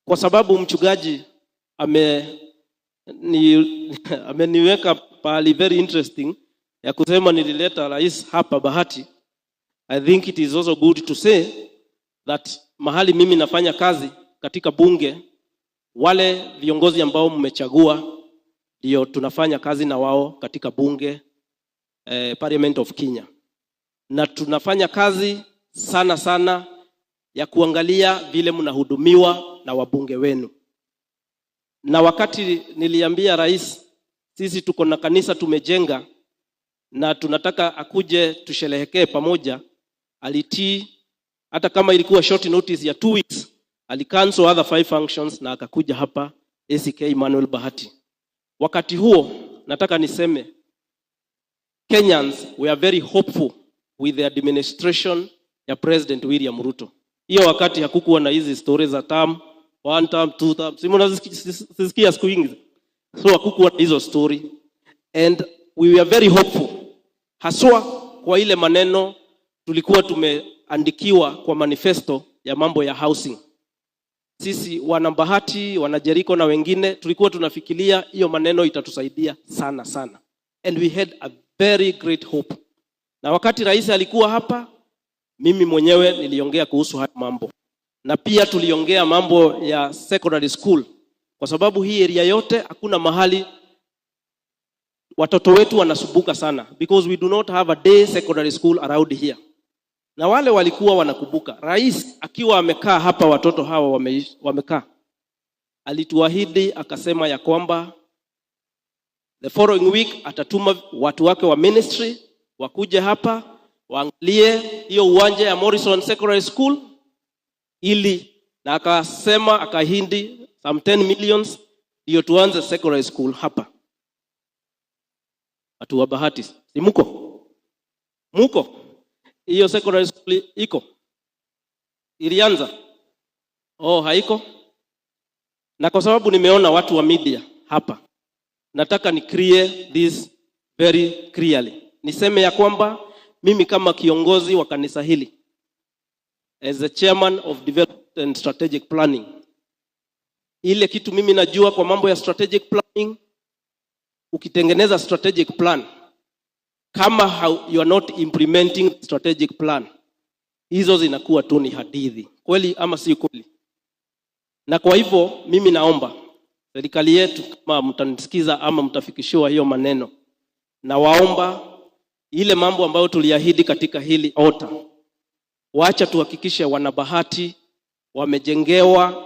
Kwa sababu mchungaji ameniweka pahali very interesting ya kusema nilileta rais hapa Bahati. I think it is also good to say that mahali mimi nafanya kazi katika bunge, wale viongozi ambao mmechagua ndio tunafanya kazi na wao katika bunge, Parliament of Kenya, na tunafanya kazi sana sana ya kuangalia vile mnahudumiwa na wabunge wenu. Na wakati niliambia rais sisi tuko na kanisa tumejenga na tunataka akuje tusherehekee pamoja, alitii. Hata kama ilikuwa short notice ya 2 weeks, alicancel other five functions na akakuja hapa ACK Emmanuel Bahati. Wakati huo nataka niseme Kenyans were very hopeful with the administration ya President William Ruto. Hiyo wakati hakukuwa na hizi stories za term, one term, two term. Si mnazisikia siku nyingi? So hakukuwa na hizo story and we were very hopeful, haswa kwa ile maneno tulikuwa tumeandikiwa kwa manifesto ya mambo ya housing. Sisi wana Bahati, wana Jericho na wengine tulikuwa tunafikiria hiyo maneno itatusaidia sana sana, and we had a very great hope. Na wakati rais alikuwa hapa, mimi mwenyewe niliongea kuhusu haya mambo, na pia tuliongea mambo ya secondary school, kwa sababu hii area yote hakuna mahali watoto wetu wanasumbuka sana, because we do not have a day secondary school around here. Na wale walikuwa wanakumbuka rais akiwa amekaa hapa, watoto hawa wamekaa, alituahidi akasema ya kwamba the following week atatuma watu wake wa ministry wakuje hapa waangalie hiyo uwanja ya Morrison Secondary School ili, na akasema, akaahidi some 10 millions ndio tuanze secondary school hapa. Watu wa Bahati, si muko? Muko? Hiyo secondary school iko? Ilianza? Oh, haiko? Na kwa sababu nimeona watu wa media hapa, nataka ni clear this very clearly. Niseme ya kwamba mimi kama kiongozi wa kanisa hili, as the chairman of development and strategic planning, ile kitu mimi najua kwa mambo ya strategic planning, ukitengeneza strategic plan, kama you are not implementing strategic plan, hizo zinakuwa tu ni hadithi. Kweli ama si kweli? Na kwa hivyo mimi naomba serikali yetu, kama mtanisikiza ama mtafikishiwa hiyo maneno, nawaomba ile mambo ambayo tuliahidi katika hili altar, wacha tuhakikishe wanabahati wamejengewa